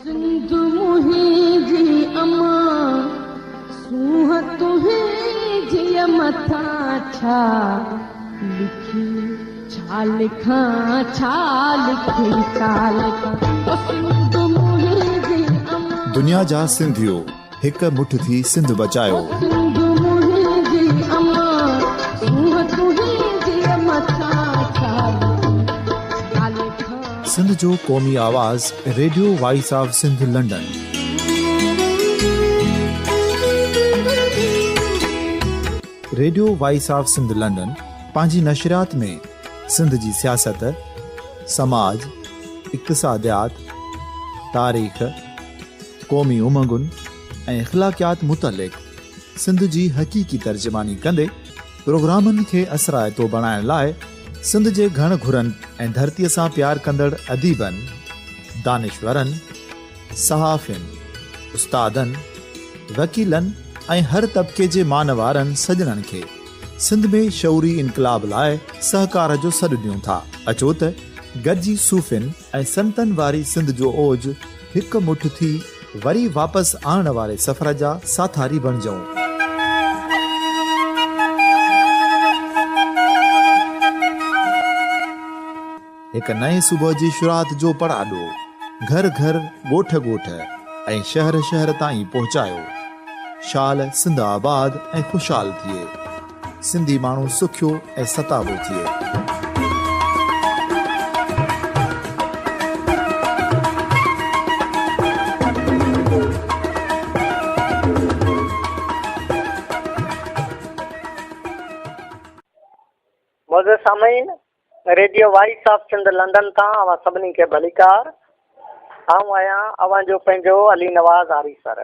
سنڌ منهنجي امان، سونهن تنهنجي مٿان ڇا لکي ڇا لکان، ڇا لکي ڇا لکان، او سنڌ منهنجي امان. دنيا جا سنڌيو هڪ مٺ ٿي سنڌ بچايو. او سنڌ منهنجي امان، سونهن تنهنجي مٿان ڇا لکي ڇا لکان. سنڌ جو قومي آواز radio voice of Sindh London. Radio voice of Sindh London پنهنجي نشريات ۾ سنڌ جي سياست، سماج، اقتصاديات، تاريخ، قومي امنگن ۽ اخلاقيات متعلق سنڌ جي حقيقي ترجماني ڪندي پروگرامن کي اثرائتو بڻائڻ لاء سنڌ جي گهڻ گهرن ۽ ڌرتيء سان پيار ڪندڙ اديبن، دانشورن، صحافين، استادن، وڪيلن ۽ هر طبقي جي مان وارن سڄڻن کي سنڌ ۾ شعوري انقلاب لاء سهڪار جو سڏ ڏيون ٿا. اچو ته گڏجي صوفين ۽ سنتن واري سنڌ جو اوج هڪ مٺ ٿي وري واپس آڻڻ واري سفر جا ساٿاري بڻجون. هڪ نئين صبح جي شروعات جو پڙاڏو گهر گهر، ڳوٺ ڳوٺ ۽ شهر شهر تائين پهچايو. شال سنڌ آباد ۽ خوشحال ٿئي. سنڌي ماڻهو سکيو ۽ ستابو ٿئي. معزز سامعين، radio voice of Sindh London تان اوهان سڀني کي ڀليڪار. آئون آهيان اوهان جو پنهنجو Ali Nawaz Arisar.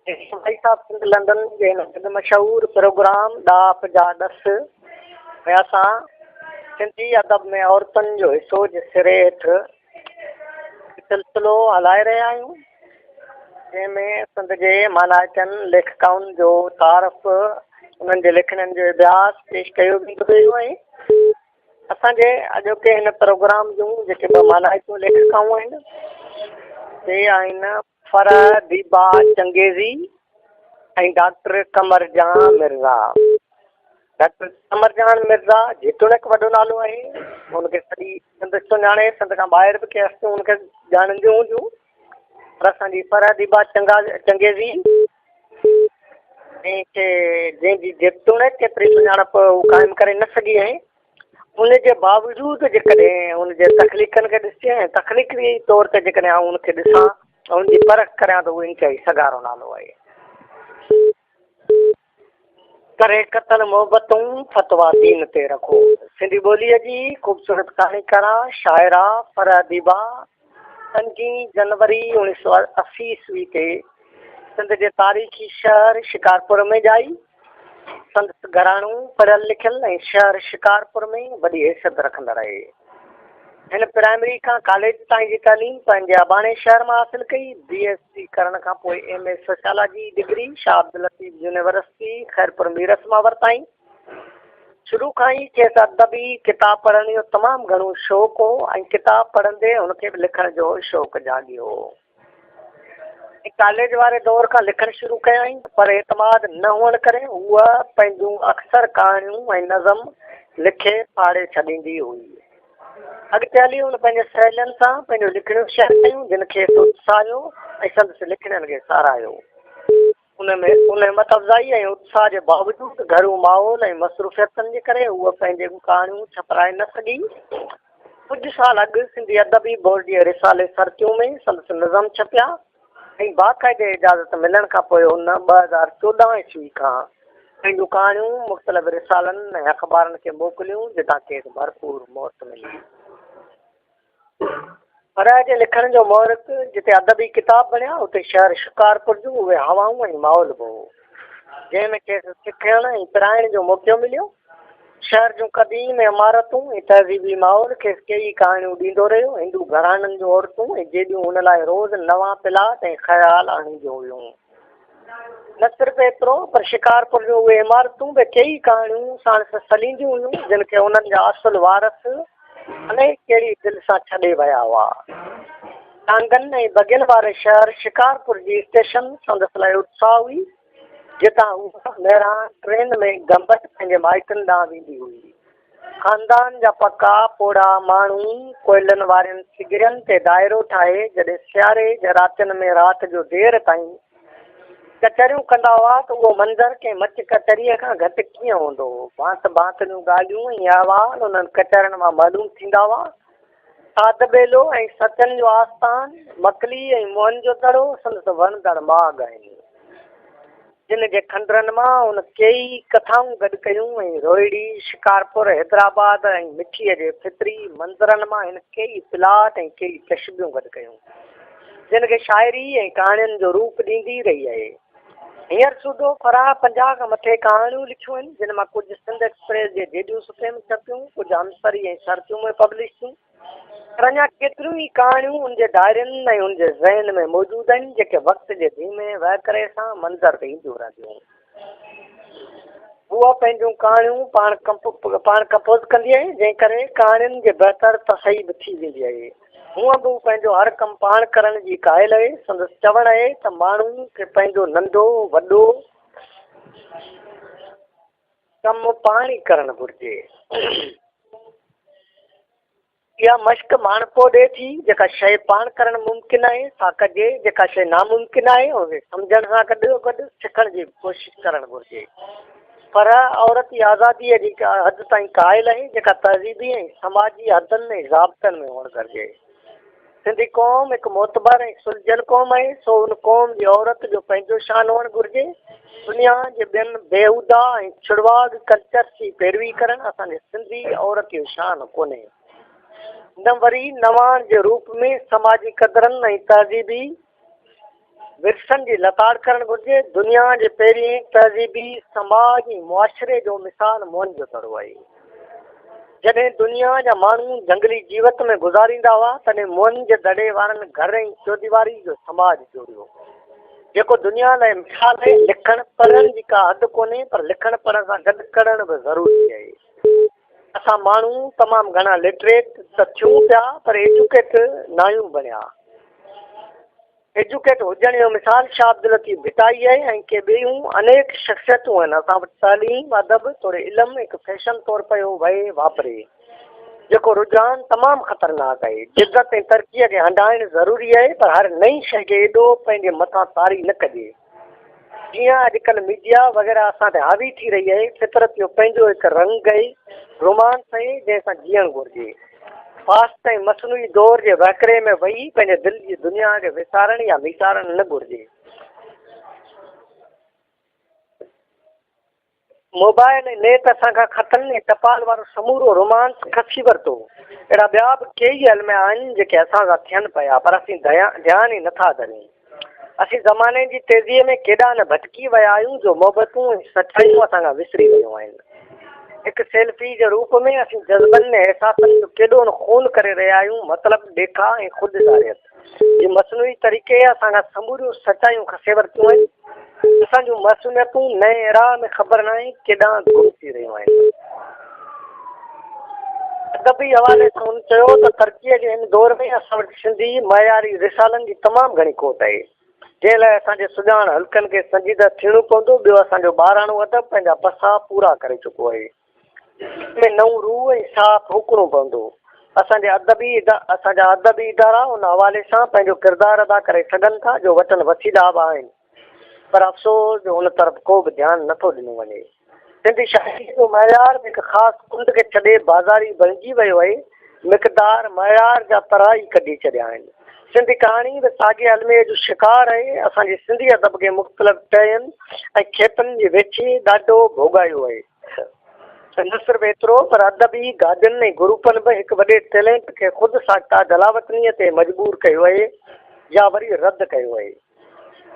Radio voice of Sindh London جي هن جڳ مشهور پروگرام ڏاهپ جا ڏس ۾ اسان سنڌي ادب ۾ عورتن جو حصو جي سري هيٺ هڪ سلسلو هلائي رهيا آهيون جنهن ۾ سنڌ جي مانائتن ليکڪائن جو تعارف انهن جي لکڻين جو اڀياس پيش ڪيو ويندو رهيو آهي. اسان جي اڄوڪي هن پروگرام جون جيڪي ٻه مانائتيون ليکڪائون آهن سي آهن فرح ديبا چنگيزي ۽ ڊاڪٽر قمر جان مرزا. ڊاڪٽر قمر جان مرزا جيتوڻيڪ وڏو نالو آهي، هن کي سڄي سنڌ سڃاڻي، سنڌ کان ٻاهر به ڪي هستيون هن کي ڄاڻنديون هونديون، پر اسان جي فرح ديبا چنگيزي جنهن کي جنهن جي جيتوڻيڪ ايتري سڃاڻپ هو قائم ڪري نه سگهي آهي، ان جي باوجود جيڪڏهن ان جي تخليقن کي ڏسجي ۽ تخليقي طور تي جيڪڏهن آئون ان کي ڏسان ۽ ان جي پرک ڪريان ته اهو انتهائي سگهارو نالو آهي. ڪري قتل محبتون فتويٰ دين تي رکو. سنڌي ٻوليء جي خوبصورت ڪهاڻيڪارا، شاعره فرح اديبه پنجين جنوري اوڻيهه سؤ 80 عيسوي تي سنڌ جي تاريخي شهر شڪارپور ۾ ڄائي. سندس گهراڻو پڙهيل لکيل ۽ شهر شڪارپور ۾ وڏي حيثيت رکندڙ آهي. هن پرائمري کان ڪاليج تائين جي تعليم پنهنجي اباڻي شهر مان حاصل ڪئي. بي ايس سي ڪرڻ کان پوء M A sociology degree Shah Abdul Latif university Khairpur Mirs مان ورتائين. شروع کان ئي کيس ادبي ڪتاب پڙهڻ جو تمام گهڻو شوق هو ۽ ڪتاب پڙهندي هن کي به لکڻ جو شوق جاڳيو هو ۽ ڪاليج واري دور کان لکڻ شروع ڪيائين پر اعتماد نه هئڻ ڪري هوء پنهنجون اڪثر ڪهاڻيون ۽ نظم لکي ڦاڙي ڇڏيندي هئي. اڳتي هلي هن پنهنجي سهيلين سان پنهنجون لکڻيون شيئر ڪيون جن کيس اتساهيو ۽ سندس لکڻين کي ساراهيو. ان ۾ ان همت افزائي ۽ اتساهه جي باوجود گهرو ماحول ۽ مصروفيتن جي ڪري هوء پنهنجون ڪهاڻيون ڇپرائي نه سگهي. ڪجهه سال اڳ سنڌي ادبي بورڊ جي رسالي سرتيون ۾ سندس نظم ڇپيا ۽ باقاعدي اجازت ملڻ کان پوء هن 2014 عيسوي کان پنهنجون ڪهاڻيون مختلف رسالن ۽ اخبارن کي موڪليون جتان کيس ڀرپور موٽ ملي. فرح جي لکڻ جو محرڪ جتي ادبي ڪتاب بڻيا، اتي شهر شڪارپور جون اهي هوائون ۽ ماحول به هو، جنهن ۾ کيس سکڻ ۽ پرائڻ جو موقعو مليو. شهر جون قديم عمارتون ۽ تهذيبي ماحول کيس ڪيئي ڪهاڻيون ڏيندو رهيو. هندو گهراڻن جون عورتون ۽ جيڏيون هن لاء روز نوان پلاٽ ۽ خيال آڻينديون هيون. نه صرف ايترو پر شڪارپور جون اهي عمارتون به ڪيئي ڪهاڻيون ساڻس سلينديون هيون، جن کي انهن جا اصل وارث الائي ڪهڙي دل سان ڇڏي ويا هئا. ٽانگن ۽ بگين واري شهر شڪارپور جي اسٽيشن سندس لاء اتساهه هئي، جتان هوء مهراڻ ٽرين ۾ گمبٽ پنهنجي مائٽن ڏانهن ويندي هئي. خاندان جا پڪا پوڙها ماڻهو ڪوئلن وارين سگرين تي دائرو ٺاهي جڏهن سياري جي راتين ۾ رات جو دير تائين ڪچهريون ڪندا هئا ته اهو منظر ڪنهن مچ ڪچهريء کان گهٽ ڪيئن هوندو هو. ڀانت ڀانت جون ڳالهيون ۽ احوال انهن ڪچهرين مان معلوم ٿيندا هئا. ساڌ ٻيلو ۽ سچن جو آستان، مڪلي ۽ موهن جو دڙو سندس وڻندڙ ماڳ آهن، جن جي کنڊرن مان هن ڪيئي ڪٿائون گڏ ڪيون ۽ روهڙي، شڪارپور، حيدرآباد ۽ مٺيء جي فطري منظرن مان هن ڪيئي پلاٽ ۽ ڪيئي تشبيهون گڏ ڪيون، جن کي شاعري ۽ ڪهاڻين جو روپ ڏيندي رهي آهي. هينئر سوڌو فرح 50 کان مٿي ڪهاڻيون لکيون آهن، جن مان ڪجهه سنڌ ايڪسپريس جي جيڏيون صفحي ۾ ڇپيون، ڪجهه همسري ۽ سرتيون ۾ پبلش ٿيون، پر اڃا ڪيتريون ئي ڪهاڻيون ان جي ڊائرين ۽ ان جي ذهن ۾ موجود آهن، جيڪي وقت جي ڌيمي وهڪري سان منظر تي اينديون رهنديون. هوء پنهنجون ڪهاڻيون پاڻ ڪمپوز ڪندي آهي، جنهن ڪري ڪهاڻين جي بهتر تصحيح به ٿي ويندي آهي. هونء به هو پنهنجو هر ڪم پاڻ ڪرڻ جي قائل آهي. سندس چوڻ آهي ته ماڻهو کي پنهنجو ننڍو وڏو ڪم پاڻ ئي ڪرڻ گهرجي. اها مشق ماڻهپو ڏئي ٿي، جيڪا شيء پاڻ ڪرڻ ممڪن آهي، سا ڪجي، جيڪا شيء ناممڪن آهي، ان کي سمجهڻ سان گڏوگڏ سکڻ جي به ڪوشش ڪرڻ گهرجي. فرح عورت جي آزاديء جي حد تائين قائل آهي، جيڪا تهذيبي ۽ سماجي حدن ۽ ضابطن ۾ هئڻ گهرجي. سنڌي قوم هڪ معتبر ۽ سلجهيل قوم آهي، سو ان قوم جي عورت جو پنهنجو شان هئڻ گهرجي. دنيا جي ٻين بيهوده ۽ ڇڙواڳ ڪلچرس جي پيروي ڪرڻ اسان جي سنڌي عورت جو شان ڪونهي. نه وري نواڻ جي روپ ۾ سماجي قدرن ۽ تهذيبي ورثن جي لتاڙ ڪرڻ گهرجي. دنيا جي پهرين تهذيبي سماج ۽ معاشري جو مثال موهن جو دڙو آهي. جڏهن دنيا جا ماڻهو جهنگلي جيوت ۾ گذاريندا هئا، تڏهن موهن جي دڙي وارن گهر ۽ چوديواري جو سماج جوڙيو، جيڪو دنيا لاء مثال آهي. لکڻ پڙهڻ جي ڪا حد ڪونهي، پر لکڻ پڙهڻ سان گڏ ڪڙهڻ به ضروري آهي. اسان ماڻهو تمام گهڻا لٽريٽ ته ٿيون پيا پر ايجوڪيٽ ناهيون بڻيا. ايجوڪيٽ هجڻ جو مثال شاهه عبداللطيف ڀٽائي آهي ۽ ڪي ٻيون انيڪ شخصيتون آهن. اسان وٽ تعليم، ادب توڙي علم هڪ فيشن طور پيو وهي واپري، جيڪو رجحان تمام خطرناڪ آهي. جدت ۽ ترقيء کي هنڊائڻ ضروري آهي پر هر نئين شيء کي ايڏو پنهنجي مٿان طاري نه ڪجي. جيئن اڄڪلهه ميڊيا وغيره اسان تي حاوي ٿي رهي آهي، فطرت جو پنهنجو هڪ رنگ ۽ رومانس آهي، جنهن سان جيئڻ گهرجي. فاسٽ ۽ مصنوعي دور جي وهڪري ۾ وهي پنهنجي دل جي دنيا کي وسارڻ يا ميسارڻ نه گهرجي. موبائل ۽ نيٽ اسان کان خطن ۽ ٽپال وارو سمورو رومانس کسي ورتو. اهڙا ٻيا به ڪيئي الميا آهن جيڪي اسان سان ٿين پيا پر اسين ڌيان ئي نٿا ڌريون. اسين زماني جي تيزيء ۾ ڪيڏا نه ڀٽڪي ويا آهيون جو محبتون ۽ سچايون اسان کان وسري ويون آهن. هڪ سيلفي جي روپ ۾ اسين جذبن ۽ احساسن جو ڪيڏو نه خون ڪري رهيا آهيون مطلب ڏيکاء ۽ خود اظهاريت. جي مصنوعي طريقي اسان کان سموريون سچايون کسي ورتيون آهن. اسان جون معصوميتون نئين راهه ۾ خبر ناهي ڪيڏانهن گم ٿي رهيون آهن. ادبي حوالي سان هن چيو ته ترقيء جي هن دور ۾ اسان وٽ سنڌي معياري رسالن جي تمام گهڻي کوٽ آهي، جنهن لاء اسان جي سڄاڻ حلقن کي سنجيده ٿيڻو پوندو. ٻيو اسان جو ٻاراڻو ادب پنهنجا پساهه پورا ڪري چڪو آهي. ۾ نئون روح ۽ ساهه ڦوڪڻو پوندو. اسان جي ادبي اسان جا ادبي ادارا ان حوالي سان پنهنجو ڪردار ادا ڪري سگهن ٿا جو وٽن وسيلا به آهن پر افسوس جو ان طرف ڪو به ڌيان نه ٿو ڏنو وڃي. سنڌي شاعريء جو معيار به هڪ خاص ڪنڊ کي ڇڏي بازاري بڻجي ويو آهي. مقدار معيار جا ترا ئي ڪڍي ڇڏيا آهن. سنڌي ڪهاڻي به ساڳئي الميي جو شڪار آهي. اسان جي سنڌي ادب کي مختلف ٽهين ۽ کيپن جي ويڇي ڏاڍو ڀوڳايو آهي. نه صرف ايترو پر ادبي گاڏين ۽ گروپن به هڪ وڏي ٽيلنٽ کي خود ساخته جلاوطنيء تي مجبور ڪيو اهي يا وري رد ڪيو اهي.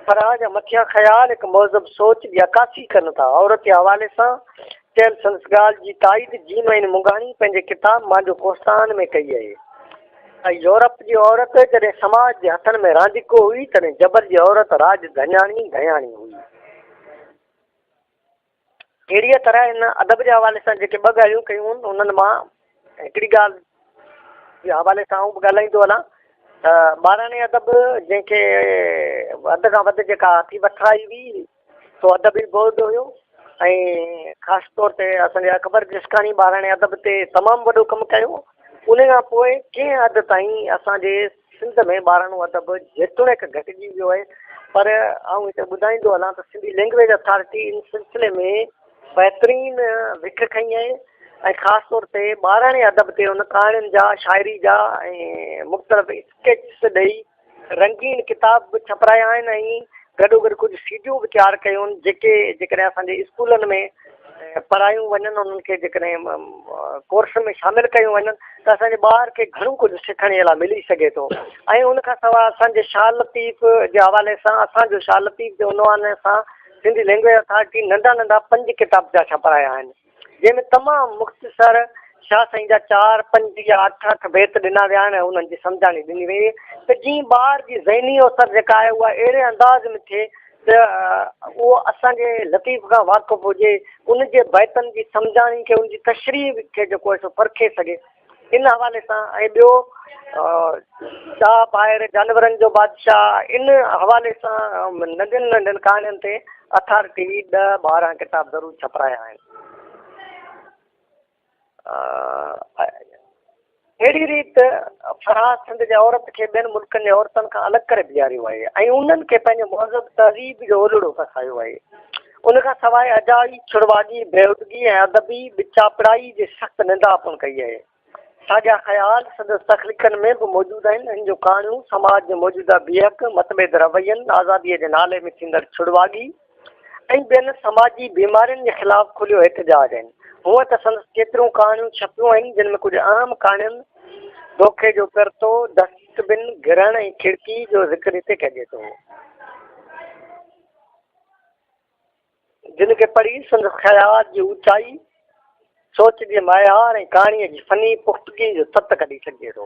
فرح جا مٿيان خيال هڪ مهذب سوچ جي عڪاسي ڪن ٿا. عورت جي حوالي سان چيل سندس ڳالهه جي تائيد جيم اين منگهاڻي پنهنجي ڪتاب مانجو ڪوهستان ۾ ڪئي اهي ته يورپ جي عورت جڏهن سماج جي هٿن ۾ رانديڪو هئي تڏهن جبل جي عورت راڄ ڌڃاڻي ڌياڻي هئي. اهڙيء طرح هن ادب جي حوالي سان جيڪي ٻه ڳالهيون ڪيون آهن، انهن مان هڪڙي ڳالهه جي حوالي سان آئون به ڳالهائيندو هلان ٻاراڻي ادب جنهن کي وڌ کان وڌ جيڪا هٿي وٺرائي هئي سو ادبي بورڊ هيو ۽ خاص طور تي اسان جي اڪبر جسڪاڻي ٻاراڻي ادب تي تمام وڏو ڪم ڪيو. ان کان پوء ڪنهن حد تائين اسان جي سنڌ ۾ ٻاراڻو ادب جيتوڻيڪ گهٽجي ويو آهي پر آئون هتي ٻڌائيندو هلان ته سنڌي لينگويج اٿارٽي ان سلسلي ۾ بهترين وک کنئي آهي ۽ خاص طور تي ٻاراڻي ادب تي ان ڪهاڻين جا، شاعري جا ۽ مختلف اسڪيچس ڏئي رنگين ڪتاب به ڇپرايا آهن ۽ گڏوگڏ ڪجهه سيڊيون به تيار ڪيون آهن جيڪي جيڪڏهن اسان جي اسڪولن ۾ پڙهايون وڃن انهن کي جيڪڏهن ڪورس ۾ شامل ڪيون وڃن ته اسان جي ٻار کي گهڻو ڪجهه سکڻ جي لاء ملي سگهي ٿو ۽ ان کان سواء اسان جي شاهه لطيف جي حوالي سان اسان جو شاهه لطيف جي عنوان سان سنڌي لينگويج اٿارٽي ننڍا ننڍا پنج ڪتابچا ڇپرايا آهن، جنهن ۾ تمام مختصر شاهه سائين جا چار، پنج يا اٺ اٺ بيت ڏنا ويا آهن ۽ انهن جي سمجهاڻي ڏني وئي آهي ته جيئن ٻار جي ذهني اوسر جيڪا آهي اها اهڙي انداز ۾ ٿئي ته اهو اسان جي لطيف کان واقف هجي، ان جي بيتن جي سمجهاڻي کي، ان جي تشريح کي جيڪو آهي سو پرکي سگهي. ان حوالي سان ۽ ٻيو شاهه ڀائر جانورن جو بادشاهه ان حوالي سان ننڍين ننڍين ڪهاڻين تي اٿارٽي ڏهه 12 ڪتاب ضرور ڇپرايا آهن. اهڙي ريت فرحات سنڌ جي عورت کي ٻين ملڪن جي عورتن کان الڳ ڪري بيهاريو آهي ۽ انهن کي پنهنجي مهذب تهذيب جو اولڙو پسايو آهي. ان کان سواء اجائي، ڇڙواڳي، بيهودگي ۽ ادبي ٻچاپڙائي جي سخت نندا پڻ ڪئي آهي. ساڳيا خيال سندس تخليقن ۾ به موجود آهن. هن جون ڪهاڻيون سماج جي موجوده بيهڪ، متڀيد روين، آزاديء جي نالي ۾ ٿيندڙ ڇڙواڳي ۽ ٻين سماجي بيمارين جي خلاف کليو احتجاج آهن. هونء ته سندس ڪيتريون ڪهاڻيون ڇپيون آهن، جن ۾ ڪجهه اهم ڪهاڻين دوکي جو ڪرتو، ڊسٽ بن، گرهڻ ۽ کڙڪي جو ذڪر هتي ڪجي ٿو. جن کي پڙهي سندس خيال جي اوچائي، سوچ جي معيار ۽ ڪهاڻيء جي فني پختگيء جو تت ڪڍي سگهجي ٿو.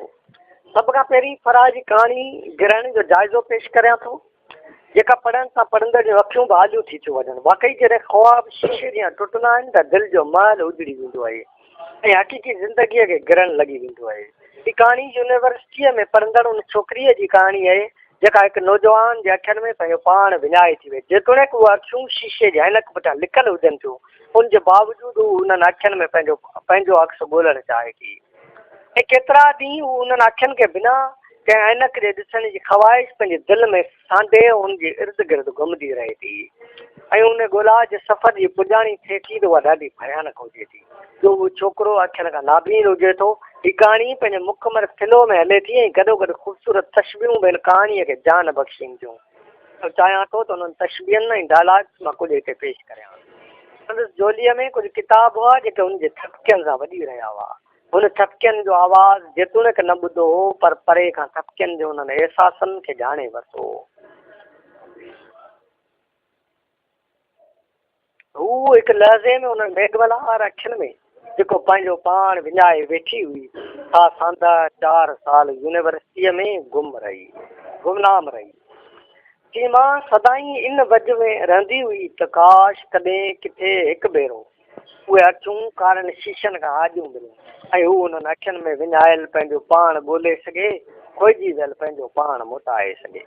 سڀ کان پهرين فرح جي ڪهاڻي گرهڻ جو جائزو پيش ڪريان ٿو، جيڪا پڙهڻ سان پڙهندڙ جون اکيون به آليون ٿي ٿيون وڃن. واقعي جڏهن خواب شيشي جيان ٽٽندا آهن ته دل جو محل اجڙي ويندو آهي ۽ حقيقي زندگيء کي گرهڻ لڳي ويندو آهي. هي ڪهاڻي يونيورسٽيء ۾ پڙهندڙ ان ڇوڪريء جي ڪهاڻي آهي، جيڪا هڪ نوجوان جي اکين ۾ پنهنجو پاڻ وڃائي ٿي وئي. جيتوڻيڪ اهي اکيون شيشي جي عينڪ پٺيان لڪل هجن ٿيون، ان جي باوجود هو انهن اکين ۾ پنهنجو پنهنجو عڪس ڳولڻ چاهي ٿي. ۽ ڪيترا ڏينهن هو انهن اکين کي بنا ڪنهن عينڪ جي ڏسڻ جي خواهش پنهنجي دل ۾ سانڍي ان جي ارد گرد گهمندي رهي ٿي. ۽ ان ڳولا جي سفر جي پڄاڻي ٿئي ٿي ته اها ڏاڍي ڀيانڪ هجي ٿي. جو اهو ڇوڪرو اکين کان نابين هجي ٿو. هي ڪهاڻي پنهنجي مڪمل فلو ۾ هلي ٿي ۽ گڏوگڏ خوبصورت تشبيهون به هن ڪهاڻيء کي جان بخشين ٿيون. آئون چاهيان ٿو ته انهن تشبيهن ۽ ڊائلاگس مان ڪجهه هتي پيش ڪريان. سندس جهوليء ۾ ڪجهه ڪتاب هئا، جيڪي هن جي ٿپڪين سان وڄي رهيا هئا. هن ٿپڪين جو آواز جيتوڻيڪ نه ٻڌو هو، پر پري کان ٿپڪين جي انهن احساسن کي ڄاڻي ورتو هو. هو هڪ لحظي ۾ انهن ميگهه اکين ۾ جيڪو پنهنجو پاڻ وڃائي ويٺي هئي، سا ساندهه چار سال يونيورسٽيء ۾ گم رهي، گمنام رهي. سيما سدائين ان وجهه ۾ رهندي هئي ته ڪاش ڪڏهن ڪٿي هڪ ڀيرو اهي اکيون ڪارن شيشن کان آجيون ملن ۽ هو انهن اکين ۾ وڃايل پنهنجو پاڻ ڳولي سگهي، کوئجي ويل پنهنجو پاڻ موٽائي سگهي.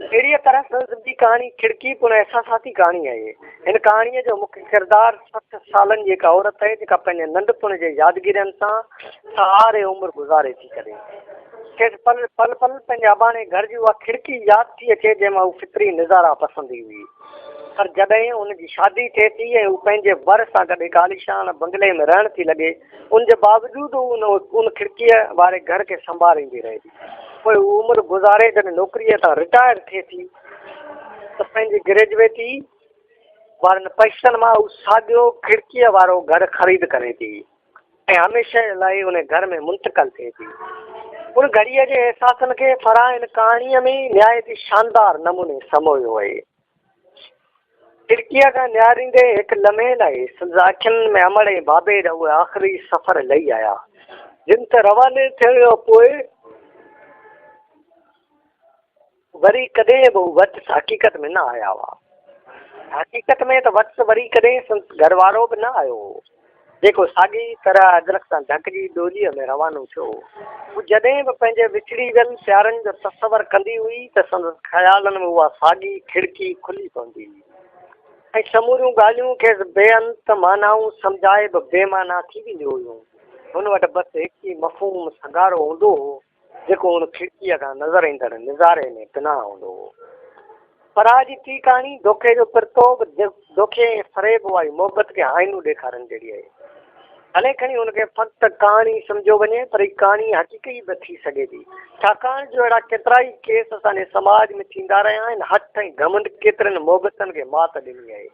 اهڙيء طرح سندس ٻي ڪهاڻي کڙڪي پڻ احساساتي ڪهاڻي آهي. هن ڪهاڻيء جو مکيه ڪردار 60 سالن جي هڪ عورت آهي، جيڪا پنهنجي ننڍپڻ جي يادگيرين سان ساري عمر گذاري ٿي ڇڏي. کيس پل پل پنهنجي اباڻي گهر جي اها کڙڪي ياد ٿي اچي، جنهن مان هوء فطري نظارا پسندي هئي. پر جڏهن هن جي شادي ٿئي ٿي ۽ هوء پنهنجي ور سان گڏ هڪ عاليشان بنگلي ۾ رهڻ ٿي لڳي، ان جي باوجود هوء ان کڙڪيء واري گهر کي سنڀاليندي رهي ٿي. پوء هوء عمر گذاري جڏهن نوڪريء تان رٽائر ٿئي ٿي ته پنهنجي گريجوئيٽي وارن پئسن مان هوء ساڳيو کڙڪيء وارو گهر خريد ڪري ٿي ۽ هميشه لاء ان گهر ۾ منتقل ٿئي ٿي. ان گهڙيء جي احساسن کي فرح هن ڪهاڻيء ۾ نهايت ئي شاندار نموني سمويو آهي. کڙڪيء کان نهاريندي هڪ لمحي لاء سندس اکين ۾ امڙ ۽ بابي جا اهي آخري سفر لهي آيا، جن ته رواني ٿيڻ کان پوء وري ڪڏهن به هو وٽس حقيقت ۾ نه آيا هئا. حقيقت ۾ ته وٽس وري ڪڏهن سندس گهر وارو به نه آيو هو. جيڪو ساڳي طرح اجرڪ سان ڍڪجي ڏوليء ۾ روانو ٿيو هو. هوء جڏهن به پنهنجي وڇڙي ويل پيارن جو تصور ڪندي هئي ته سندس خيالن ۾ اها ساڳي کڙڪي کلي پوندي هئي ۽ سموريون ڳالهيون کيس بي انت معنائون سمجهائي به بي معنيٰ ٿي وينديون هيون. هن وٽ بس هڪ ئي مفهوم سگهارو هوندو هو، جيڪو ان کڙڪيء کان نظر ايندڙ نظاري ۾ پنهان هوندو هو. فرح جي ٽين ڪهاڻي دوکي جو پرتو به دوکي ۽ فريب واري محبت کي آئينو ڏيکارڻ جهڙي آهي. ڀلي کڻي ان کي فقط ڪهاڻي سمجهيو وڃي پر هي ڪهاڻي حقيقي به ٿي سگهي ٿي. ڇاڪاڻ جو اهڙا ڪيترائي ڪيس اسان جي سماج ۾ ٿيندا رهيا آهن. هٺ ۽ گهمنڊ ڪيترين محبتن کي مات ڏني آهي.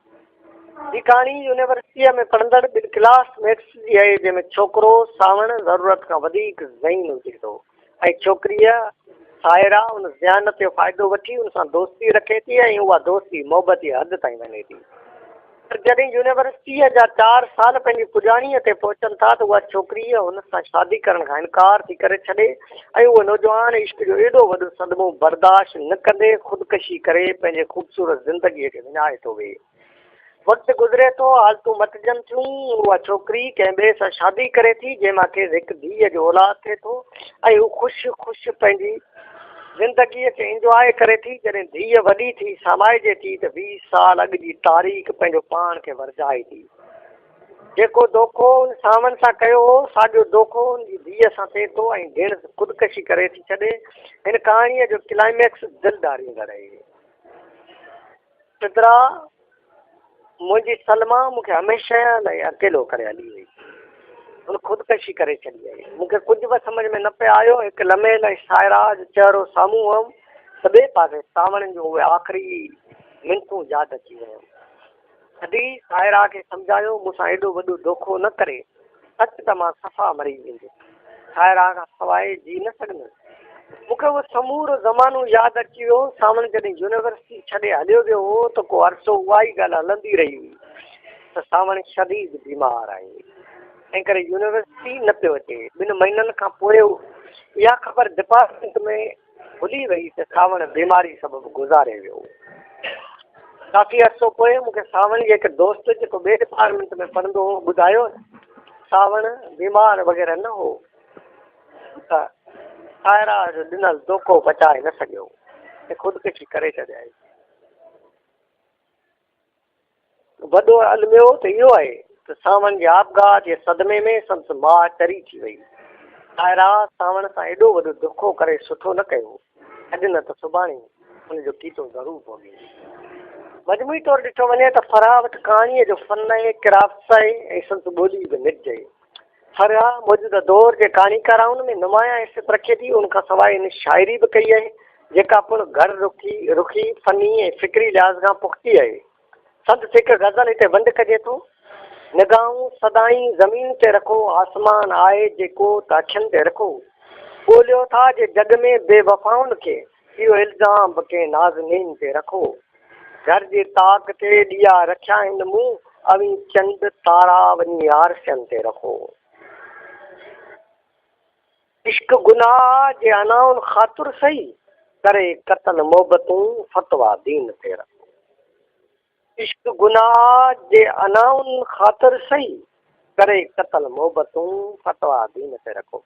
هي ڪهاڻي يونيورسٽيء ۾ پڙهندڙ ٻن ڪلاس ميٽس جي آهي، جنهن ۾ ڇوڪرو سانوڻ ضرورت کان وڌيڪ ذهين هجي ٿو ۽ ڇوڪريء سائره ان ذهانت جو فائدو وٺي ان سان دوستي رکي ٿي ۽ اها دوستي محبت جي حد تائين وڃي ٿي. پر جڏهن يونيورسٽيء جا چار سال پنهنجي پڄاڻيء تي پهچن ٿا ته اها ڇوڪريء هن سان شادي ڪرڻ کان انڪار ٿي ڪري ڇڏي ۽ اهو نوجوان عشق جو ايڏو وڏو صدمو برداشت نه ڪندي خودڪشي ڪري پنهنجي خوبصورت زندگيء کي وڃائي ٿو ويهي. وقت گذري ٿو، حالتون مٽجن ٿيون، اها ڇوڪري ڪنهن ٻئي سان شادي ڪري ٿي، جنهن مان کيس هڪ ڌيء جو اولاد ٿئي ٿو ۽ هو خوش خوش پنهنجي زندگيء کي انجواء ڪري ٿي، جڏهن ڌيء وڏي ٿي سامائجي ٿي ته 20 سال اڳ جي تاريخ پنهنجو پاڻ کي ورجائي ٿي. جيڪو دوکو ان سانوڻ سان ڪيو هو، ساڳيو دوکو ان جي ڌيء سان ٿئي ٿو ۽ ڌيڻس خودڪشي ڪري ٿي ڇڏي. هن ڪهاڻيء جو ڪلائميڪس دل ڏاريندڙ آهي. سدرا، منهنجي سلميٰ مون کي هميشه لاء اڪيلو ڪري هلي وئي. هن خودڪشي ڪري ڇڏي آهي. مون کي ڪجهه به سمجهه ۾ نه پئي آيو. هڪ لمحي لاء سائرا جو چهرو سامهون هئم ته ٻئي پاسي سانوڻ جون اهي آخري منٿون ياد اچي ويم. ادي سائرا کي سمجهايو، مون سان ايڏو وڏو دوکو نه ڪري. سچ ته مان صفا مري ويندس. سائرا کان سواء جي نه سگهندس. مون کي اهو سمورو زمانو ياد اچي ويو. سانوڻ جڏهن يونيورسٽي ڇڏي هليو ويو هو ته ڪو عرصو اها ئي ڳالهه هلندي رهي هئي ته سانوڻ شديد بيمار آهي، تنهنڪري يونيورسٽي نه پيو اچي. ٻن مهينن کان پوء اها خبر ڊپارٽمينٽ ۾ ڀلي وئي ته سانوڻ بيماري سبب گذاري ويو. ڪافي عرصو پوء مون کي سانوڻ جي هڪ دوست جيڪو ٻئي ڊپارٽمينٽ ۾ پڙهندو هو ٻڌايو ته سانوڻ بيمار وغيره نه هو ته سائرا جو ڏنل دوکو بچائي نه سگهيو ۽ خودڪشي ڪري ڇڏيائين. وڏو الميو ته اهو آهي ته سانوڻ جي آپگهات جي صدمي ۾ سندس ماء چري ٿي وئي. سائرا سانوڻ سان ايڏو وڏو دوکو ڪري سٺو نه ڪيو. اڄ نه ته سڀاڻي ان جو ڪيتو ضرور ڀوڳيندي. مجموعي طور ڏٺو وڃي ته فرح وٽ ڪهاڻيء جو فن آهي، ڪرافٽس آهي ۽ سندس ٻولي به نج آهي. فرح موجوده دور جي ڪهاڻيڪارائن ۾ نمايان حيثيت رکي ٿي. ان کان سواء هن شاعري به ڪئي آهي، جيڪا پڻ گهر رخي، رخي، فني ۽ فڪري لحاظ کان پختي آهي. سندس هڪ غزل هتي ونڊ ڪجي ٿو. نگاهون سدائين زمين تي رکو، آسمان آهي جيڪو ته اکين تي رکو. ڳوليو ٿا جي جڳ ۾ بي وفائن کي، اهو الزام به ڪنهن نازنين تي رکو. گهر جي طاق تي ڏيئا رکيا آهن مون، اوهين چنڊ تارا وڃي آرسين تي رکو. عشق گناهه جي انائن خاطر سهي، ڪري قتل محبتون فتويٰ دين تي رکو. عشق گناهه جي انائن خاطر سهي، ڪري قتل محبتون فتويٰ دين تي رکو.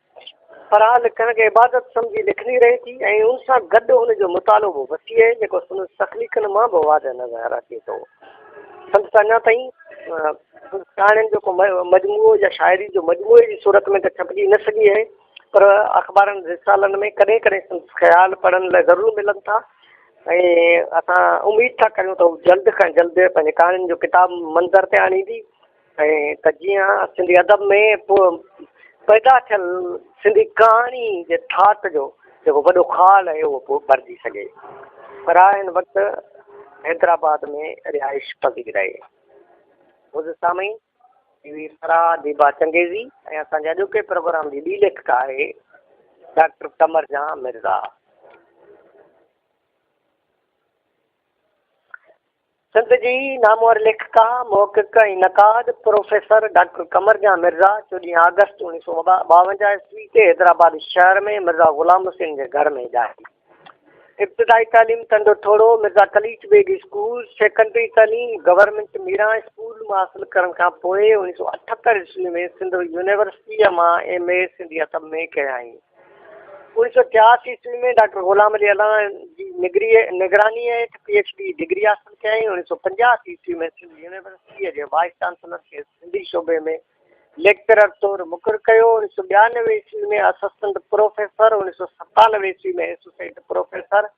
فرح لکڻ کي عبادت سمجهي لکندي رهي ٿي ۽ ان سان گڏ هن جو مطالعو به وسيع آهي جيڪو سندس تخليقن مان به واضح نظر اچي ٿو. سندس اڃا تائين ڪهاڻين جو ڪو مجموعو يا شاعري جو مجموعي جي صورت ۾ ته ڇپجي نه سگهي آهي پر اخبارن رسالن ۾ ڪڏهن ڪڏهن سندس خيال پڙهڻ لاء ضرور ملن ٿا ۽ اسان اميد ٿا ڪريون ته هو جلد کان جلد پنهنجي ڪهاڻين جو ڪتاب منظر تي آڻيندي. ۽ ته جيئن سنڌي ادب ۾ پيدا ٿيل سنڌي ڪهاڻي جي ٿاٽ جو جيڪو وڏو خال آهي اهو ڀرجي سگهي. فرح هن وقت حيدرآباد ۾ رهائش پذير آهي. معزز سامعين، هي هئي فرح ديبا چنگيزي ۽ اسان جي اڄوڪي پروگرام جي ٻي ليکڪا آهي ڊاڪٽر قمر جهان مرزا. سنڌ جي نامور ليکڪا، محقق ۽ نقاد پروفيسر ڊاڪٽر قمر جهان مرزا 14 آگسٽ 1952 عيسوي تي حيدرآباد شهر ۾ مرزا غلام حسين جي گهر ۾ ڄائي. ابتدائي تعليم ٽنڊو ٺوڙهو، مرزا قليچ بيگ اسڪول، سيڪنڊري تعليم گورنمينٽ ميران اسڪول مان حاصل ڪرڻ کان پوء 1978 عيسوي ۾ سنڌ يونيورسٽيء مان ايم اي سنڌي ادب ۾ ڪيائين. 1983 عيسوي ۾ ڊاڪٽر غلام علي الانا جي نگرانيء هيٺ پي ايڇ ڊي ڊگري حاصل ڪيائين. 1985 عيسوي ۾ سنڌ يونيورسٽيء جي وائيس چانسلر کيس سنڌي شعبي ۾ ليڪچرر طور مقرر ڪيو. 1992 عيسوي ۾ اسسٽنٽ پروفيسر، 1997 عيسوي ۾ ايسوسيئيٽ پروفيسر،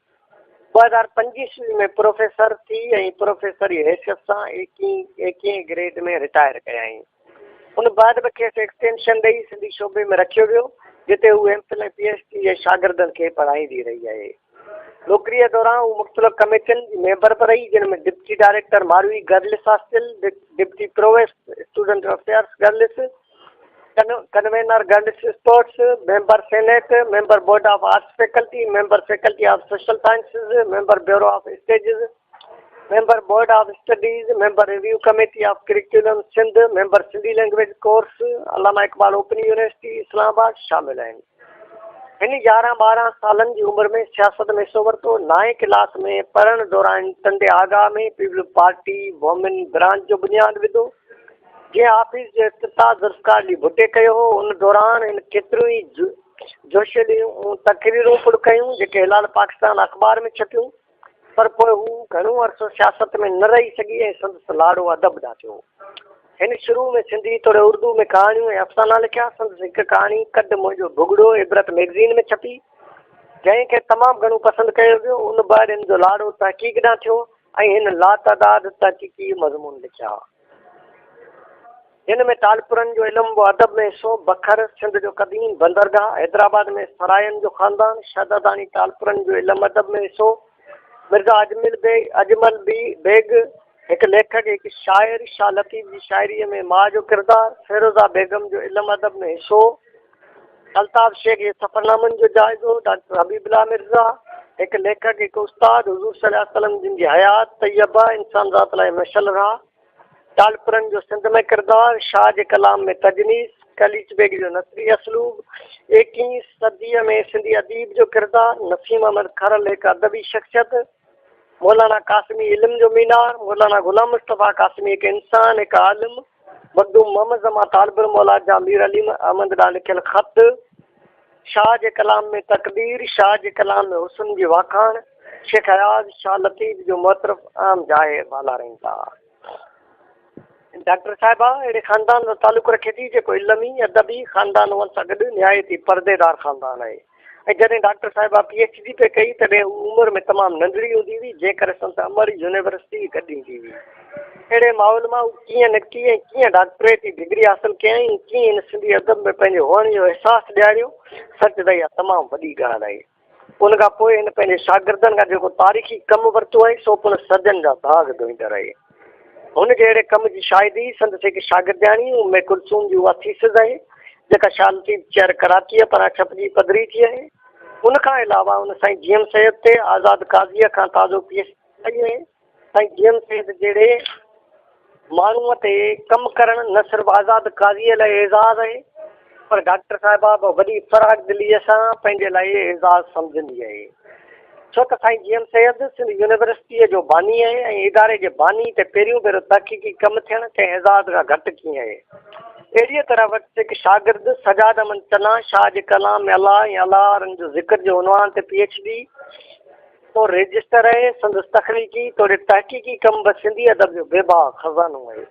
2005 عيسوي ۾ پروفيسر ٿي ۽ پروفيسري حيثيت سان ايڪيهين گريڊ ۾ رٽائر ڪيائين. ان بعد به کيس ايڪسٽينشن ڏئي سنڌي شعبي ۾ رکيو ويو، جتي هو M Phil ۽ P H D جي شاگردن کي پڙهائيندي رهي آهي. نوڪريء دوران هو مختلف ڪميٽين جي ميمبر به رهي، جن ۾ deputy director Marvi girls hostel, deputy provost student affairs girls, convener girls sports, member senate, member board of arts faculty, member faculty of social sciences, member bureau of studies, member board of studies, member review committee of curriculum Sindh, member Sindhi language course, Allama Iqbal open university Islamabad شامل آهن. هن يارهن ٻارهن سالن جي عمر ۾ سياست ۾ حصو ورتو. نائين ڪلاس ۾ پڙهڻ دوران Tando Agha ۾ peoples party women branch جو بنياد وڌو، جنهن آفيس جو افتتاح ذوالفقار علي ڀٽي ڪيو هو. ان دوران هن ڪيتريون ئي جوشيليون تقريرون پڻ ڪيون، جيڪي هلال پاڪستان اخبار ۾ ڇپيون. پر پوء هو گهڻو عرصو سياست ۾ نه رهي سگهي ۽ سندس لاڙو ادب ڏانهن ٿيو. هن شروع ۾ سنڌي توڙي اردو ۾ ڪهاڻيون ۽ افسانا لکيا. سندس هڪ ڪهاڻي ڪڍ منهنجو ڀڳڙو عبرت مئگزين ۾ ڇپي، جنهن کي تمام گهڻو پسند ڪيو ويو. ان بعد هن جو لاڙو تحقيق ڏانهن ٿيو ۽ هن لاتعداد تحقيقي مضمون لکيا. جن ۾ ٽالپرن جو علم و ادب ۾ حصو، بکر، سنڌ جو قديم بندرگاهه، حيدرآباد ۾ سرائين جو خاندان، شهداداڻي ٽالپرن جو علم ادب ۾ حصو، مرزا اجمل اجمل بيگ، هڪ ليکڪ، هڪ شاعر، شاهه لطيف جي شاعريء ۾ ماء جو ڪردار، فيروزه بيگم جو علم ادب ۾ حصو، الطاف شيخ جي سفرنامن جو جائزو، ڊاڪٽر حبيب الله مرزا، هڪ ليکڪ، هڪ استاد، حضور صلي الله عليه وسلم جن جي حيات طيبه، انسان ذات لاء مشعل راهه. ٽالپرن جو سنڌ ۾ ڪردار، شاهه جي ڪلام ۾ تجنيس، قليچ بيگ جو نثري اسلوب، ايڪيهين صديء ۾ سنڌي اديب جو ڪردار، نسيم احمد کرل هڪ ادبي شخصيت، مولانا قاسمي علم جو مينار، مولانا غلام مصطفيٰ قاسمي هڪ انسان، هڪ عالم، مخدوم محمد زمان طالب الموليٰ جا مير علي احمد ڏانهن لکيل خط، شاهه جي ڪلام ۾ تقدير، شاهه جي ڪلام ۾ حسن جي واکاڻ، شيخ اياز، شاهه لطيف جو معترف اهم جاء والارين ٿا. ڊاڪٽر صاحبه اهڙي خاندان سان تعلق رکي ٿي جيڪو علمي، ادبي خاندان هئڻ سان گڏ نهايت ئي پرديدار خاندان آهي ۽ جڏهن ڊاڪٽر صاحبه پي ايڇ ڊي پئي ڪئي تڏهن هوء عمر ۾ تمام ننڍڙي هوندي هئي جنهن ڪري سندس امڙ يونيورسٽي گڏ ايندي هئي. اهڙي ماحول مان هوء ڪيئن نڪتي ۽ ڪيئن ڊاڪٽريٽ جي ڊگري حاصل ڪيائين ۽ ڪيئن هن سنڌي ادب ۾ پنهنجي هئڻ جو احساس ڏياريو، سچ ته اها تمام وڏي ڳالهه آهي. ان کان پوء هن پنهنجي شاگردن کان جيڪو تاريخي ڪم ورتو آهي، سو پڻ صدين جا ڌاڳ ڌوئيندڙ آهي. هن جي اهڙي ڪم جي شاهدي سندس هڪ شاگردياڻي ام ڪلثوم جي اها ٿيسز آهي، جيڪا شاهه لطيف چيئر ڪراچيء پاران ڇپجي پڌري ٿي آهي. ان کان علاوه هن سائين جي ايم سيد تي آزاد قاضيء کان تازو پي ايڇ ڊي ڪئي آهي. سائين جي ايم سيد جهڙي ماڻهوء تي ڪم ڪرڻ نه صرف آزاد قاضيء لاء اعزاز آهي پر ڊاڪٽر صاحبه به وڏي فراخ دليء سان پنهنجي لاء اعزاز سمجهندي آهي ڇو ته سائين جي ايم سيد سنڌ يونيورسٽيء جو باني آهي ۽ اداري جي باني تي پهريون ڀيرو تحقيقي ڪم ٿيڻ ڪنهن اعزاز کان گهٽ ڪيئن آهي. اهڙيء طرح وٽس هڪ شاگرد سجاد احمد چنا شاهه جي ڪلام ۾ الله ۽ الله وارن جو ذڪر جي عنوان تي پي ايڇ ڊي طور رجسٽر آهي. سندس تخليقي توڙي تحقيقي ڪم به سنڌي ادب جو بي بها خزانو آهي.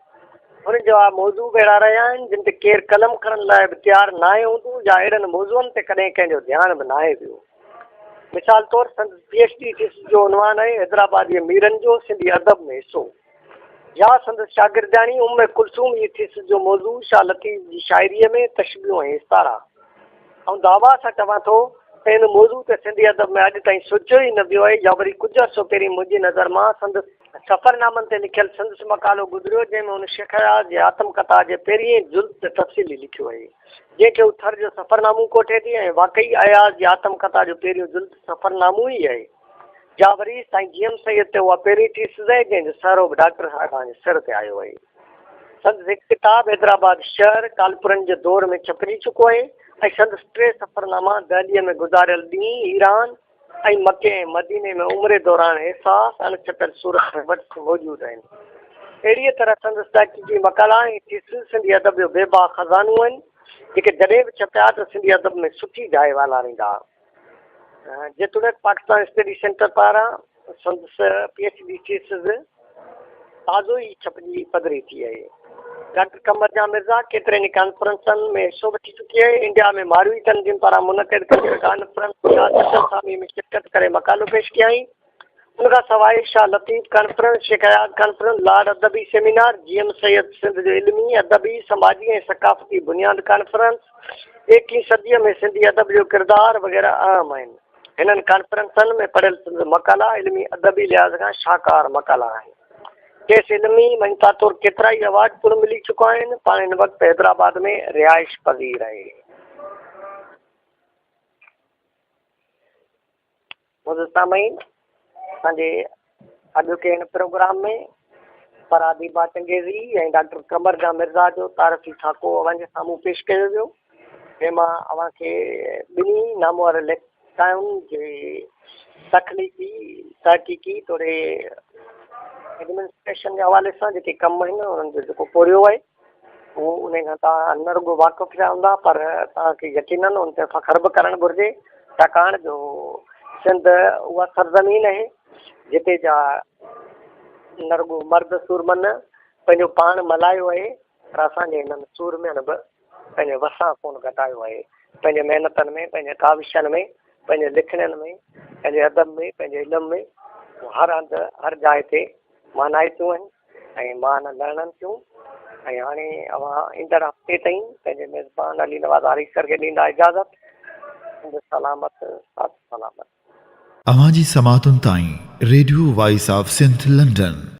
هن جا موضوع به اهڙا رهيا آهن، جن تي ڪير قلم کڻڻ لاء به تيار ناهي هوندو يا اهڙن موضوعن تي ڪڏهن ڪنهن جو ڌيان به ناهي ويو. مثال طور سندس پي ايڇ ڊي ٿيسز جو عنوان آهي حيدرآباد جي ميرن جو سنڌي ادب ۾ حصو. يا سندس شاگردياڻي ام ڪلثوم جي ٿيسز جو موضوع شاهه لطيف جي شاعريء ۾ تشبيهون ۽ استعارا. آئون دعويٰ سان چوان ٿو ته ان موضوع تي سنڌي ادب ۾ اڄ تائين سوچيو ئي نه ويو آهي يا وري ڪجهه عرصو پهرين منهنجي نظر مان سندس سفرنامن تي لکيل سندس مقالو گذريو جنهن ۾ هن شيخ اياز جي آتم ڪٿا جي پهرئين جلد تي تفصيلي لکيو آهي جنهن کي هو ٿر جو سفرنامو ڪوٺي ٿي ۽ واقعي اياز جي آتم ڪٿا جو پهريون جلد سفرنامو ئي آهي. جا وري سائين جي ايم سيد تي اها پهرين ٿيسز آهي جنهن جو سهرو به ڊاڪٽر صاحبان جي سر تي آيو آهي. سندس هڪ ڪتاب حيدرآباد شهر ٽالپرن جي دور ۾ ڇپجي چڪو آهي ۽ سندس ٽي سفرناما دهليء ۾ گذاريل ڏينهن، ايران ۽ مڪي ۽ مديني ۾ عمري دوران احساس اڻ ڇپيل صورت ۾ وٽس موجود آهن. اهڙيء طرح سندس تحقيقي مقالا ۽ ٿيسز سنڌي ادب جو بي بها خزانو آهن، جيڪي جڏهن به ڇپيا ته سنڌي ادب ۾ سٺي جاء والاريندا. جيتوڻيڪ پاڪستان اسٽڊي سينٽر پاران سندس پي ايڇ ڊي ٿيسز تازو ئي ڇپجي پڌري ٿي آهي. ڊاڪٽر قمر جان مرزا ڪيترين ئي ڪانفرنسن ۾ حصو وٺي چڪي آهي. انڊيا ۾ ماروي تنظيم پاران منعقد ڪيل ڪانفرنس شاهه سچل سامي ۾ شرڪت ڪري مقالو پيش ڪيائين. ان کان سواء Shah Latif conference, Shaikh Ayaz conference, Lar ادبي سيمينار، جي ايم سيد سنڌ جو علمي، ادبي، سماجي ۽ ثقافتي بنياد ڪانفرنس، ايڪهين صديء ۾ سنڌي ادب جو ڪردار وغيره اهم آهن. هنن ڪانفرنسن ۾ پڙهيل سندس مقالا علمي ادبي لحاظ کان شاهڪار مقالا آهن. کيس علمي مڃتا طور ڪيترائي ايوارڊ پڻ ملي چڪا آهن. پاڻ هن وقت حيدرآباد ۾ رهائش پذير آهي. معزز سامعين، اسان جي اڄوڪي هن پروگرام ۾ فرح ديبا چنگيزي ۽ ڊاڪٽر قمر جان مرزا جو تعارفي خاڪو اوهان جي سامهون پيش ڪيو ويو. جنهن مان اوهان کي ٻنهي نامور ليکڪائن جي تخليقي، تحقيقي توڙي ايڊمنسٽريشن جي حوالي سان جيڪي ڪم آهن انهن جو جيڪو پورهيو آهي اهو انهي کان توهان نه رڳو واقف ٿيا هوندا پر توهان کي يقينن ان تي فخر به ڪرڻ گهرجي ڇاڪاڻ جو سنڌ اها سرزمين آهي جتي جا نه رڳو مرد سورمن پنهنجو پاڻ ملهايو آهي پر اسان جي هنن سورمين به پنهنجي وسان ڪونه گهٽايو آهي. پنهنجي محنتن ۾، پنهنجي ڪاوشن ۾، پنهنجي لکڻين ۾، پنهنجي ادب ۾، پنهنجي علم ۾ هو هر هنڌ، هر جاء تي مانائتيون آهن ۽ مان لهڻن ٿيون ۽ هاڻي اوهان ايندڙ هفتي تائين پنهنجي ميزبان علي نواز آريسر کي ڏيندا اجازت. سنڌ سلامت، ساٿ سلامت. اوهان جي سماعتن تائين radio voice of Sindh London.